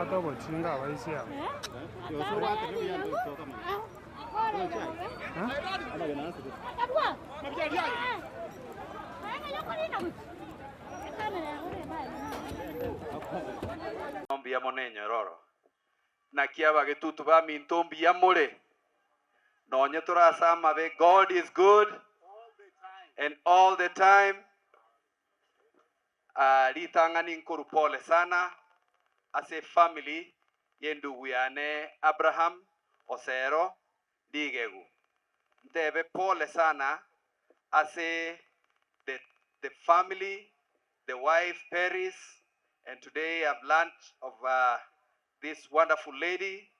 Mbabwate obochinga abaisia aba. Mbuya mono enyororo. Naki abagetutu baminto mbuya more? Nonye tore ase amabe, God is good and all the time. Ah, ritang'ani nkorwa pole sana ase efamily y'endugu yane Abraham Osero Rigegu. Ntebe pole sana ase the the family, the wife Peris, and today I've learnt of uh, this wonderful lady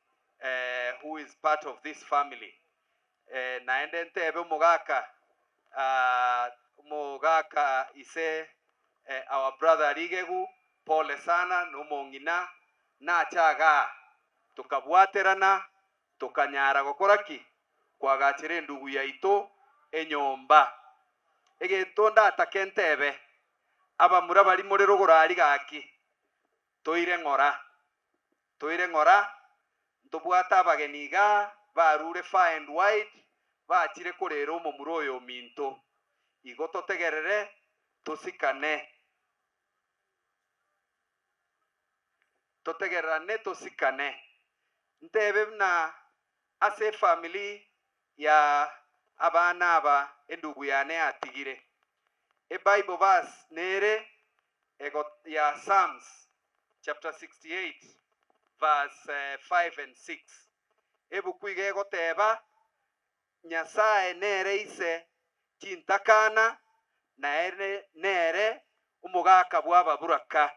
uh, who is part of this family. Eh, naende ntebe omogaka ah, omogaka ise eh, our brother Rigegu, pole sana nomong'ina nacha agaa tokabwaterana tokanyara gokora ki? Koagachera endugu yaito enyomba. Egento ndatake ntebe, abamura baria more rogoro aria gaki, toire ng'ora, toire ng'ora, ntobwate abageni igaa barure far and wide, bachire korera omomura oyo ominto. Igo totegerere, tosikane. Totegererane tosikane. Ntebe buna ase efamiri ya abana aba endugu yane yatigire. Ebible verse nere ego ya Psalms chapter 68 verse 5 and 6. Ebuku iga egoteba, Nyasae nere ise chintakana, na ere nere omogaka bw'ababuraka.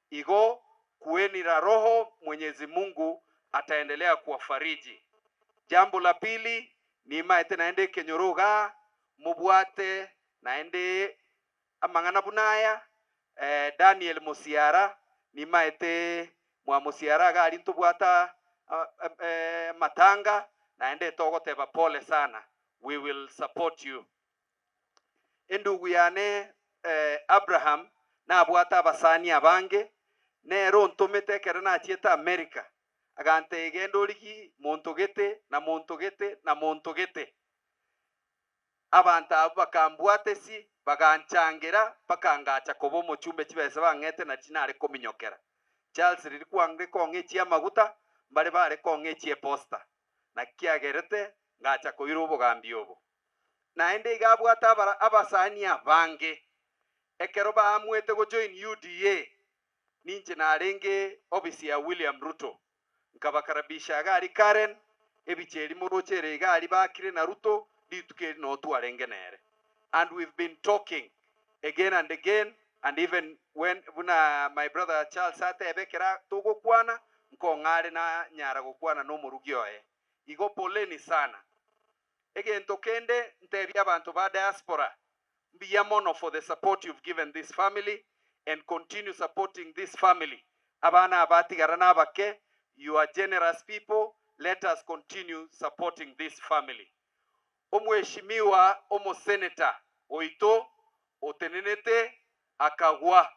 Igo kueni la Roho Mwenyezi Mungu ataendelea kuwafariji. Jambo la pili, nimaete naende ekenyoro igaa, mobwate naende amang'ana buna aya, Daniel Mosiara, nimaete mwamosiara iga aria ntobwate amatanga, naende togoteba pole sana, we will support you. Endugu yane Abraham nabwate abasani abange, nere ontomete ekero nachiete America, agantebia genda origie monto gete, na monto gete, na monto gete. Abanto abwo bakambwatesia, baganchangera, bakangacha koba omochumbe chibesa bang'ete nachi nare kominyokera. Charles riria kwangire kong'a echi'amaguta, mbare bare kong'a echi'eposta. Naki kiagerete ngacha koira obogambi obo. Naende iga abwate abara abasani abange. Ekero baamuete gojoin UDA, ninche narenge ofisi ya William Ruto. Nkabakarabisha iga aria Karen, ebicha eri moroche ere iga aria baakire na Ruto, rituko eri noo twarenge nere. And we've been talking again and again and even when buna my brother Charles atebe ekero togokwana, nkong'a are nanyara gokwana nomorugi oye. Igo poleni sana. Egento kende ntebie abanto ba diaspora, mbuya mono for the support you've given this family and continue supporting this family. Abana aba batigara nabake, you are generous people, let us continue supporting this family. Omweshimiwa omosenator oito otenenete akagwa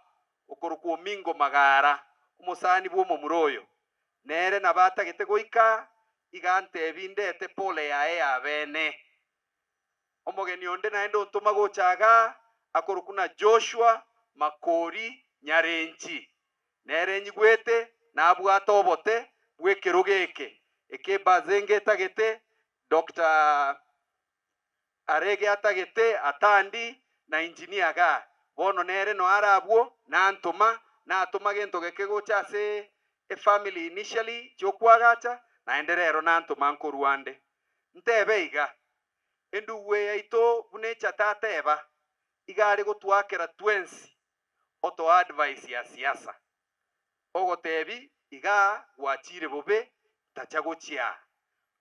okorokwa Omingo Magara, omosani bw'omomura oyo, nere nabo atagete goika iga antebi ndete pole yaye ya bene. Omogeni onde naende ontoma gocha igaa, akorokwa na Joshua Makori Nyarenchi, nere nyigwete nabwate obote bw'ekerogo eke, eke Bazenga etagete, Doctor Arege atagete, Atandi, na Engineer igaa. Bono nere noyo are abwo, nantoma, natoma gento geke gocha ase efamily initially chiokwagacha, naende rero nantoma nkorwa ande. Ntebe iga, endugu eye yaito buna echate ateba, iga are gotwakera twensi otoa advice ya siasa. Ogotebi igaa gwachire bobe tacha gochia aa.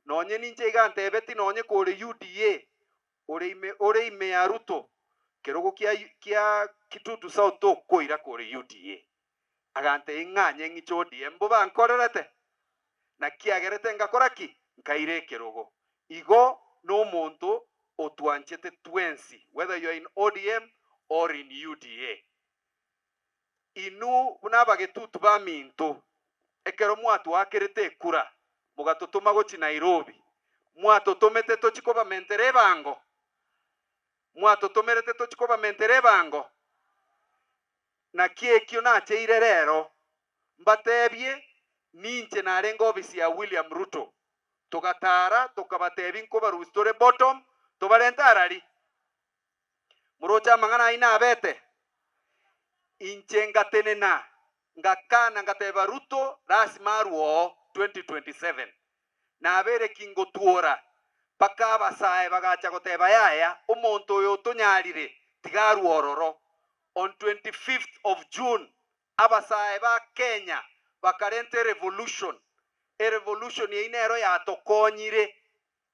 Nonye ninche iga ntebeti nonye kore UDA ore ime ore ime ya Ruto kerogo kia kia Kitutu South tokoira kore UDA. Agantebia ng'anye ng'iche ODM mbobe ankorerete? Naki agerete ngakora ki? Nkaira ekerogo. Igo nomonto otwanchete twensi whether you are in ODM or in UDA. Inwe buna abagetutu baminto. Ekero mwatwakerete ekura, mogatotoma gochia Nairobi, mwatotomete tochie kobamentera ebango? Mwatotomerete tochie kobamentera ebango? Naki ekio nacheire rero, mbatebie, ninche narenge ofisi ya William Ruto, togataara tokabatebia nkobarusia tore bottom, tobarente arari. Moroche amang'ana ayio nabete? Inche ngatenena, ngakana ngateba Ruto lasima arwe oo 2027. Nabeire ki ngotwora mpaka abasae bagacha goteba yaya, omonto oyo otonyarire tiga arwe ororo. On 25th of June abasae ba Kenya bakarenta erevolution. Erevolution eyio nero yatokonyire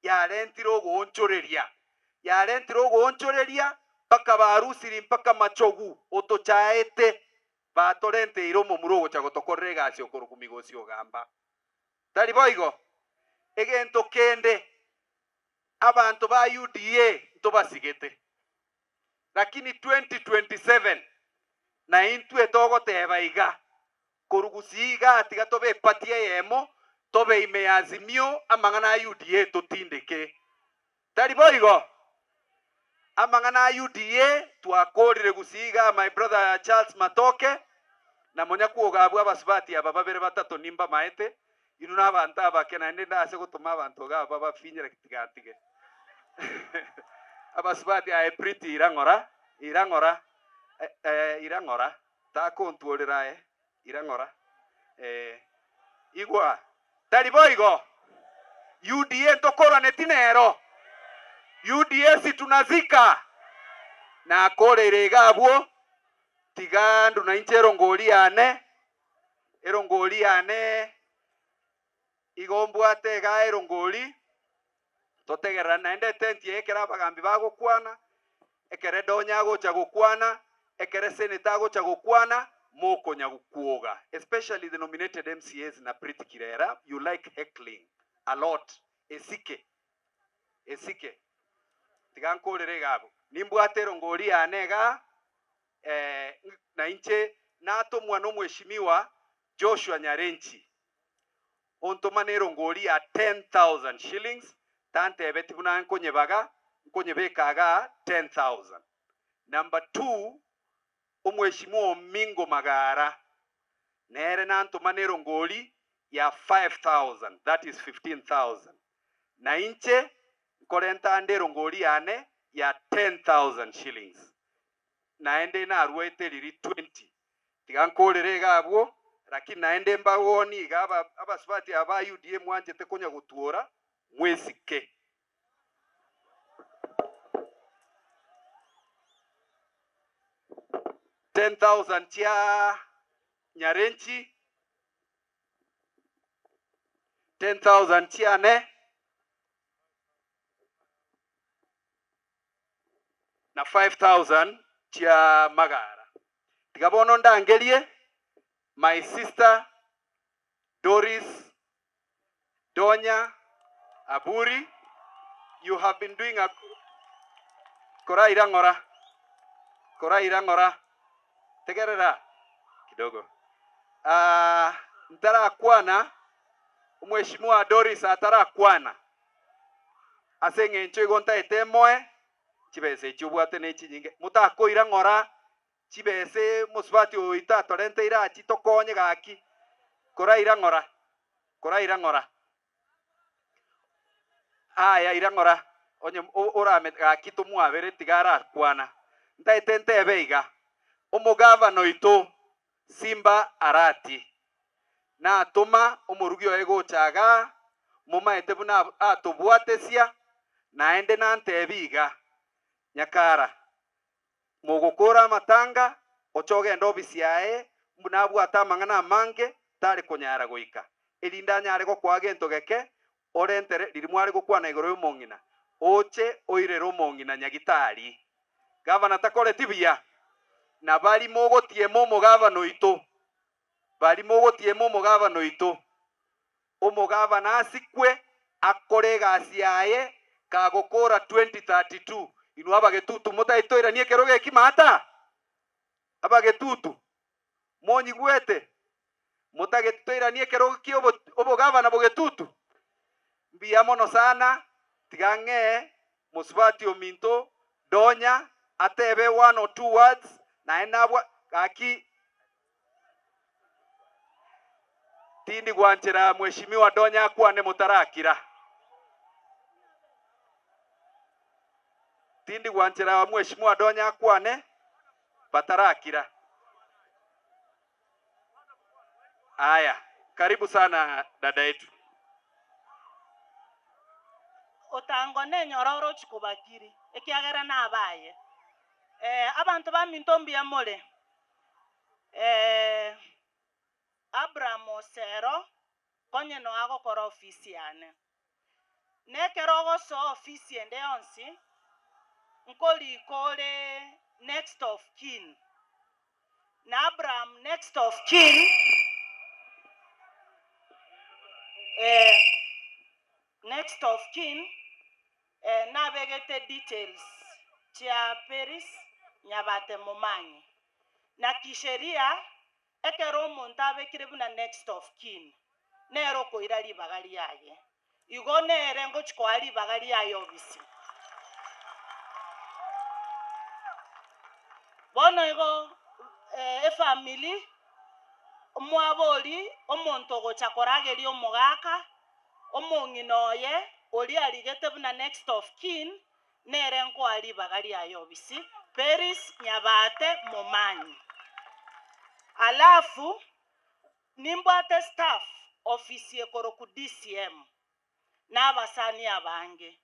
yarentire ogoonchoreria, yarentire ogoonchoreria mpaka barusiri mpaka machogu otochaete, batorenteire omomura ogocha gotokorera egasi okorokwa Migosi Ogamba. Tari boigo? Egento kende, abanto ba UDA ntobasigete, lakini 2027 naintwe togoteba iga, Korwa gusii igaa tiga tobe eparty eyemo, tobe ime ya Azimio, amang'ana a UDA totindeke. Tari boigo? Amang'ana a UDA twakorire gusii igaa my brother Charles Matoke, na monya kwoga abwo abasubati aba babere batato nimbamaete, inwe nabanto abake naende ndase gotoma abanto iga aba bafinyere tiga ntige. Abasubati aye Pretty ira ng'ora, ira ng'ora, eh, ira ng'ora. Takontworera aye, ira ng'ora. Ee, igwa, tari boigo? UDA ntokoraneti nero? UDA si tunazika? Nakoreire iga abwo, tiga nduna inche erongori yane, erongori yane igo mbwate igaa erongori, Totegererane naende etenti eye ekero abagambi bagokwana, ekero Edonya agocha gokwana, ekero eseneta agocha gokwana, mokonya gokwoga especially the nominated MCAs na Pretty Kirera, you like heckling a lot, esike, esike. Tiga nkorere iga abwo. Nimbwate erongori yane igaa, eh, na inche natomwa nomweshimiwa Joshua Nyarenchi. Ontoma nerongori ya 10,000 shillings, tantebeti buna nkonyebaga, nkonyebeka igaa 10,000. Number two, omweshimiwa Omingo Magara, nere nantoma nerongori ya 5,000, that is 15,000. Na inche nkorenta ande erongori yane ya 10,000 shillings. Naende naruete riria 20 Tiga nkorere iga abwo, lakini naende mbagoni iga aba abasubati aba ba UDA mwanchete konya gotwora, mwesike. Ten thousand chia Nyarenchi, 10,000 chiane, na 5,000 chia Magara. Tiga bono ndangerie my sister Doris Donya Aburi, you have been doing a koraira ng'ora, koraira ng'ora, tegerera kidogo. Ah, ntarakwana, omweshimiwa Doris atarakwana, Ase engencho igo ntaete emoe chibesa echi obwate ne chinyinge, motakoira ng'ora chibesa mosubati oito atorenteire achi tokonye gaki, koraira ng'ora, koraira ng'ora. Aya ira ng'ora, onye orame gaki tomwabere tiga arakwana. Ntaete ntebe iga, omogavana oito Simba Arati Natoma omorugi oye gocha igaa, momaete buna atobwatesia, naende nantebie iga, Nyakara, mogokora amatanga, oche ogende ofisi yaye, buna abwate amang'ana amange, tare konyara goika, erinde anyare gokoa gento geke, orentere riria mware gokwana igoro y'omong'ina, oche oirere omong'ina nyagitari. Gavana takoreti buya, na baria mogotiema omogavana oito, Baria mogotiema omogabana oito, omogabana asikwe akore egasi yaye kagokora 2032. Inwe abagetutu motaitoiranie ekerogo eki maata? Abagetutu, monyigwete? Motagete toiranie ekerogo kia obogavana bogetutu? Mbuya mono sana, tiga ng'ee mosubati ominto Donya atebe one or two words naende nabwa gaki tindi gwanchera mweshimiwa Donya akwane motarakira. Tindi gwanchera mweshimiwa Donya akwane batarakira. Aya, karibu sana dada yetu. Otango nenyororo ochia kobakiri, ekiagera nabaye. Abanto baminto mbuya more. Abraham Osero konye noe agokora ofisi yane. Nekero ogosoa ofisi ende yonsi, nkorika ore next of kin. Na Abraham next of kin, eh, next of kin, eh, nabegete details chia Peris Nyabate Momanyi. Na kisheria, ekero omonto abekire buna next of kin, nere okoira ribaga riaye. Igo nere ngochia koa ribaga riaye obisi. Bono igo efamiri, omwabori, omonto ogocha korageria omogaka, omong'ina oye, oria arigete buna next of kin, nere nkoa ribaga riaye obisi, Peris Nyabate Momanyi. Alafu Nimbwate staff ofisi ekorokwa DCM na abasani abange.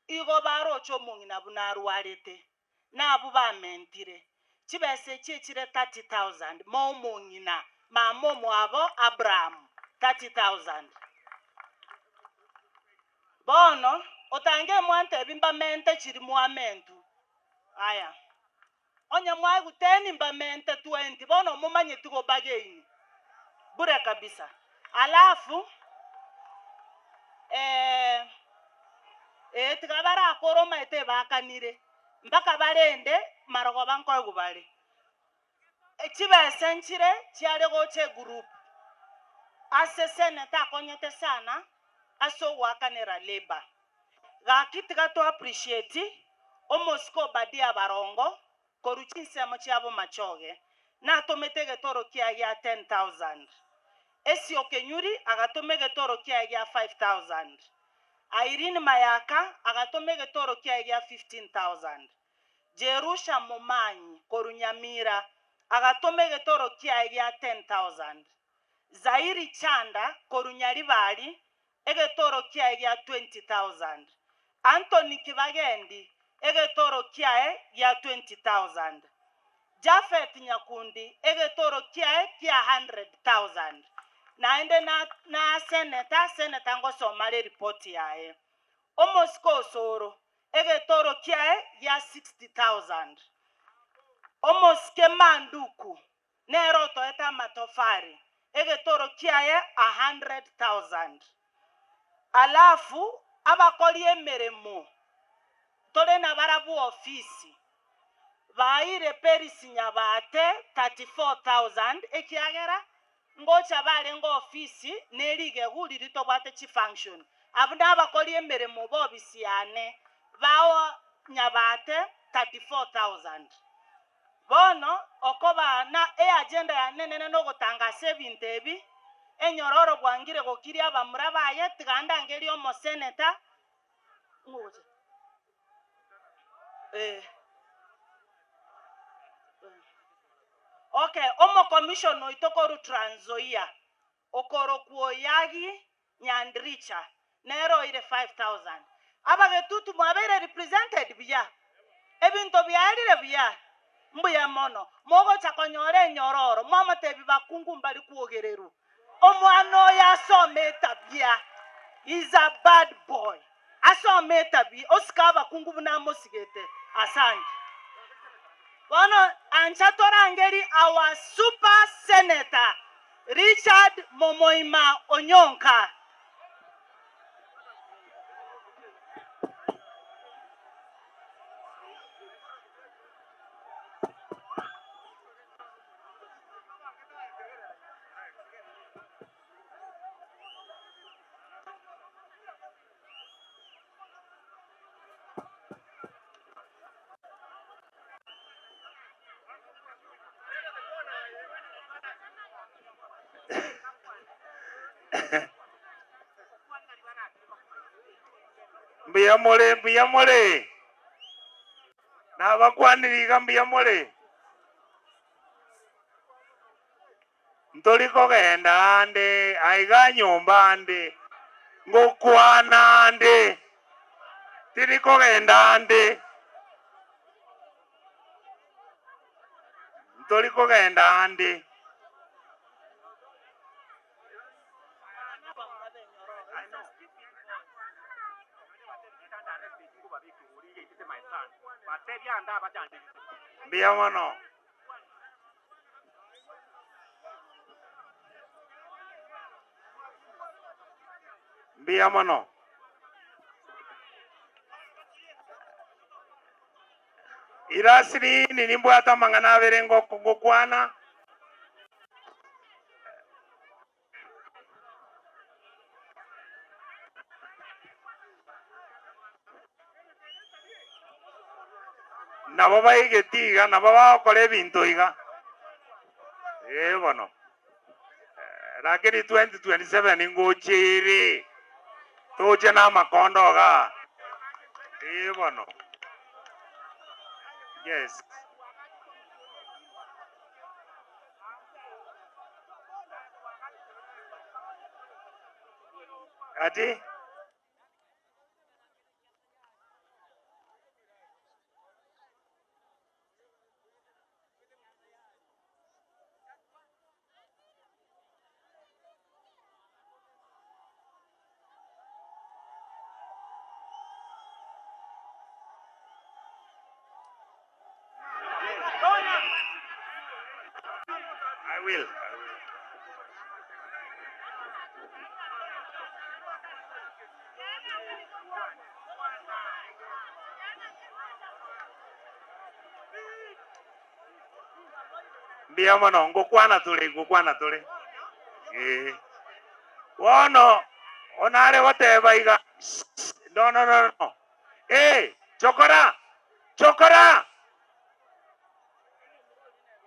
Igo baroche omong'ina buna arwarete, na abwo bamentire. Chibesa echi echire 30,000 ma omong'ina, mama omwabo Abraham 30,000. Bono otange mwantebi mbamente chiri mwamentu. Aya. Onye mwaigwa teni mbamente 20 bono omomanyeti go bargain bure kabisa. Alafu eh eh tiga barakore omaete ebakanire mpaka barende marogoba nkoegwa bare. Chibesa nchire chiare gocha egroup ase senator akonyete sana ase ogoakanera labour. Gaki tiga to appreciate omosike Obadia Barongo korwa chinsemo chia Bomachoge natomete egetoro kiaye gia 10,000. Esio Kenyuri agatoma egetoro kiaye gia 5,000. Irene Mayaka agatoma egetoro kiaye gia 15,000. Jerusha Momanyi korwa Nyamira agatoma egetoro kiaye gia 10,000. Zairi Chanda korwa Nyaribari egetoro kiaye gia 20,000. Anthony Kibagendi, egetoro kiaye gia 20,000. Japhet Nyakundi, egetoro kiaye kia 100,000. Naende na na senator, senator ngosoma are report yaye. Omosike Osoro, egetoro kiaye gia 60,000. Omosike Manduku, nere otoete amatofari, egetoro kiaye a 100,000. Alafu abakori emeremo tore nabarabwo ofisi baeire Peris Nyabate 34,000 ekiagera ngocha barenge ofisi ne rigegu riria tobwate chifunction. Abwo nabakori emeremo b'ofisi yane bao Nyabate 34,000. Bono okoba na eagenda yane enene nogotangasa ebinto ebi, enyororo bwangire gokiria abamura baye, tiga ndangerie omoseneta, ng'o gocha? Eh. Okay, omokomishona oito korwa Trans Nzoia, okorokwa Oyagi Nyandricha, nere oire 5000. Abagetutu mwabeire represented buya? Ebinto biarire buya? Mbuya mono. Mogocha konyora enyororo, mwamotebi bakungu mbari kwogererwa. Omwana oyo asome etabia. He's a bad boy. Asome etabia, osike abakungu buna amosigete. Asante. Bono ancha torangerie our super senator Richard Momoima Onyonka. Mbuya more, mbuya more. Nabakwanire iga mbuya more. Ntori kogenda aande, aiga nyomba aande, ngokwana aande, tiri kogenda aande. Ntori kogenda aande. Mbuya mono. Mbuya mono. Irasiri nimbwate amang'ana abere ngokwana. Nabo baigeti iga, nabo bagokora ebinto iga. Ee bono. Lakini 2027 ngochia ere, toche na amakondo igaa. Ee bono. Yes. Ati? I will. I will. Mbuya mono, ngokwana tore, ngokwana tore. Eh. Bono onare goteba iga, no, no, no, no. Eh, chokora, chokora.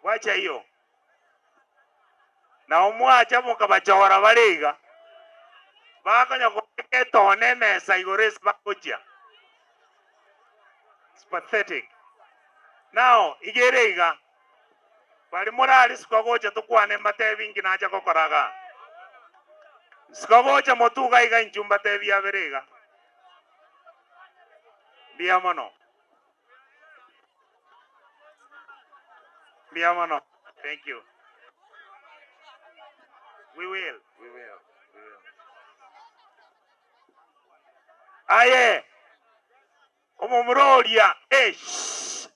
Bwacha iyo. Nao mwacha mokabachora bare iga, bakonya kobeka etone emesa igoro ase bagochia. It's pathetic. Now, iga ere iga, baria morari siko gocha tokwane mbatebi inki nacha gokora igaa. Siko gocha motuga iga inchu mbatebi abere iga. Mbuya mono. Mbuya mono. Thank you. We will, we will, we will. Aye, omomura oria, eh, shh.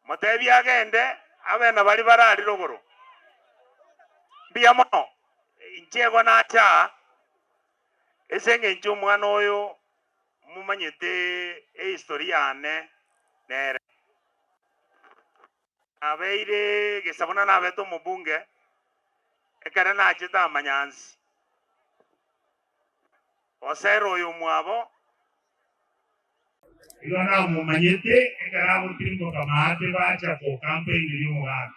Motebie agende abe nabaria barari rogoro. Mbuya mono, inche igo nacha aa, ase engencho omwana oyo momanyete ehistory yane nere. Nabeire gesa buna nabete omobunge, ekere nachete amanyansi, gosera oyomwabo. Igo namomanyete ekero agotirimboka maate bacha gokampaineria omogaka,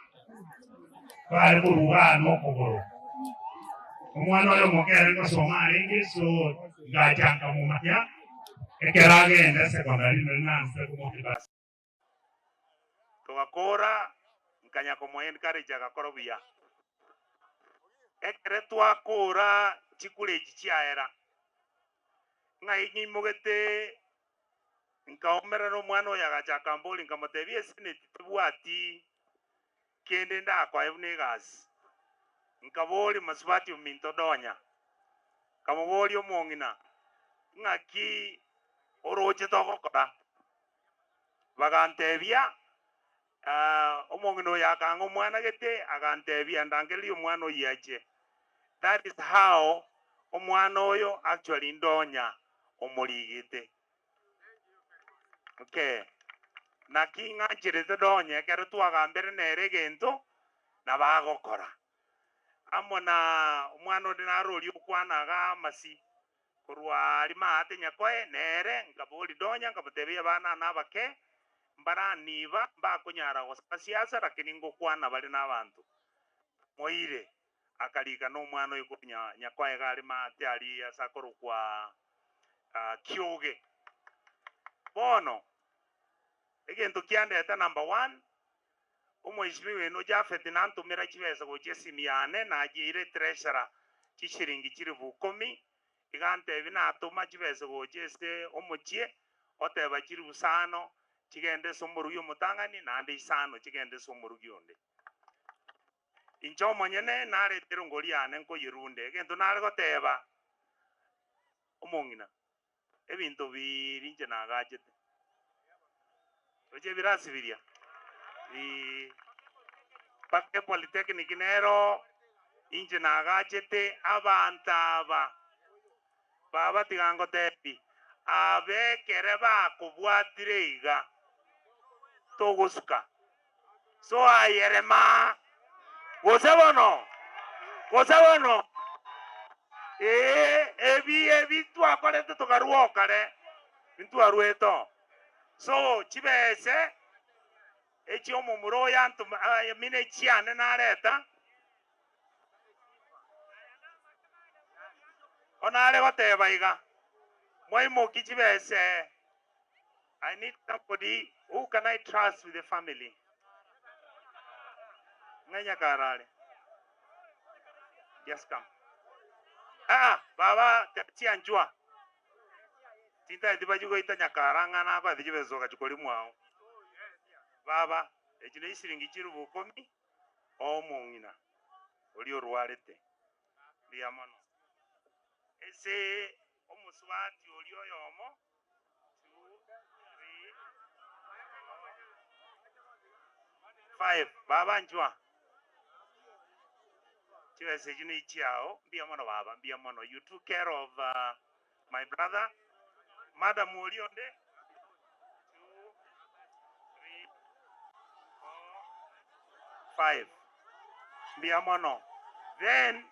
bare koruga aa nokogoro. Omwana oyo omoke ere ngosoma arenge so ngacha nkamomanya ekero agenda secondary nari naanchete komoa. Togakora, nkanya komoa encourage agakora buya. Ekere twakora chikura echi chiaera, ng'ai nyimogete nkaomerana omwana oyo agacha akamboria nkamotebia eseneti tebwati kende ndakoe buna egasi. Nkaboria mosubati ominto Donya, nkamoboria omong'ina, ng'aki oroche togokora? Bagantebia, Omong'ina oyo akang'a omwana gete, agantebia ndangererie omwana oyio ache. That is how omwana oyo actually ndonya omorigete. Okay. Naki ng'ancherete donya ekero twagambire nere egento, nabo agokora. Amo na omwana onde naro oria okwana iga amasi, Korwa aria maate nyakoe nere, nkaboria Donya, nkamotebia, Abana nabake, mbaraniba, mbakonyara gosaba siasa, lakini ngokwana bare nabanto. Moire. Akarika nomwana oyo korwa nyakoe iga are maate aria ase akorokwa. Kioge. Bono, egento kiandete number one, omweshimiwa oino Japhet nantomera chibesa gochia esimi yane, nachiire treasurer chishiringi chilifu ikomi, iga antebia natoma chibesa gocha ase omochie, oteba chilifu isano chigende ase omorugi omotang'ani, naende isano chigende ase omorugi onde. Inche omonyene narete erongori yane nkoyerunde, egento nare goteba, omong'ina, ebinto biria inche nagachete, roche ebirasi biria, bii mpaka epolytechnic nero inche nagachete abanto aba, baba tiga ngotebi, aba ekere bakobwatire iga, togosuka. So aye rema, gose bono, gose bono, ee, ebi ebi twakorete tokarua oo kare, ntwaruete oo. So chibese echi omomura oyo antoma I mean echiane nareta, onare goteba iga, mwaimoki chibese I need somebody who can I trust with the family. Ng'ai Nyakarare? Just come. Ah, baba tianchwa. Tintaeti bachi goita Nyakara ng'a nakoete chibesa ogachi korimwa ao. Baba, echi ne chisiringi chirubu ikomi omong'ina oria orwarete. Mbuya mono. Ase omosubati oria oyomo 2, 3, 4, 5. Baba nchwa. Chibesa echio ne chiao. Mbuya mono baba, mbuya mono. You took care of uh, my brother. Madam oria onde. 2, 3, 4, 5. Mbuya mono. Then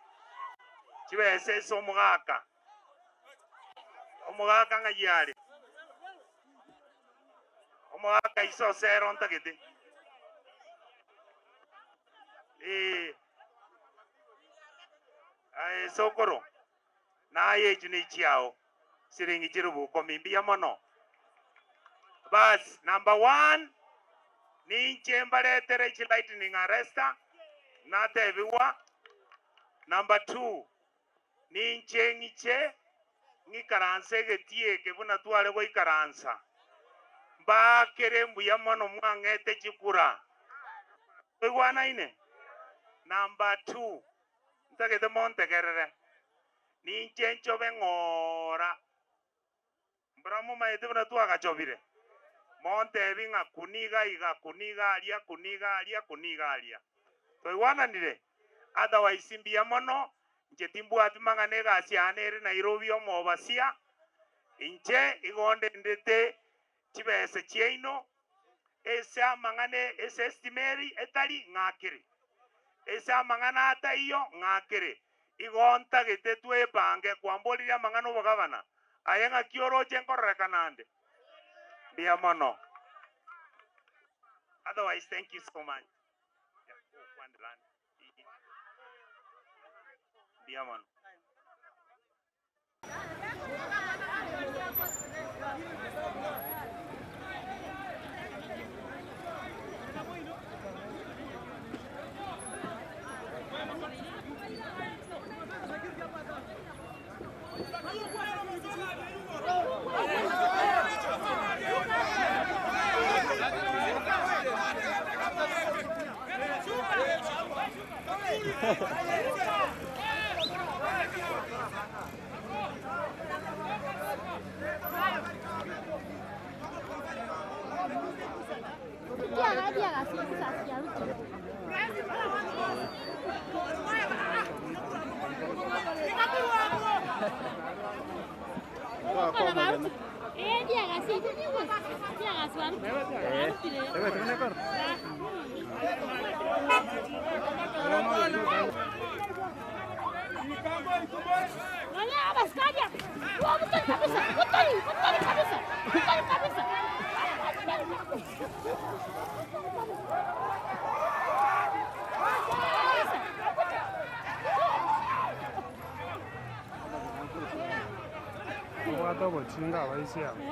chibesa ase omogaka. Omogaka ng'ai are? Omogaka ise osere ontagete. Ee. Aye sokoro, naye echi nechiao, siringi chilifu ikomi, mbuya mono. Bas, number one, ninche mbaretere chi lightning arrester, natebigwa. Number two, Ninche ng'iche ng'ikaranse egetii eke buna tware goikaransa, mbaakere mbuya mono mwang'ete chikura. Toigwanaine? Number two, ntagete montegerere, ninche nchobe ng'ora. Mbora momaete buna twagachobire? Montebi ng'a kuni iga iga, kuni iga aria, kuni iga aria, kuni iga aria. Twaigwananire? Otherwise mbuya mono, inche timbwati mang'ana egasi yane ere Nairobi omobasia, inche igo ndendete chibesa chiaino ase amang'ana ase estima eri etari ng'akere, ase amang'ana ataiyo ng'akere. Igo ntagete twepange kwamboririe amang'ana obogabana, aye ng'aki oroche nkororekana ande? Mbuya mono. Otherwise thank you so much. Mbuya mono. Babwate obochinga abaisia aba.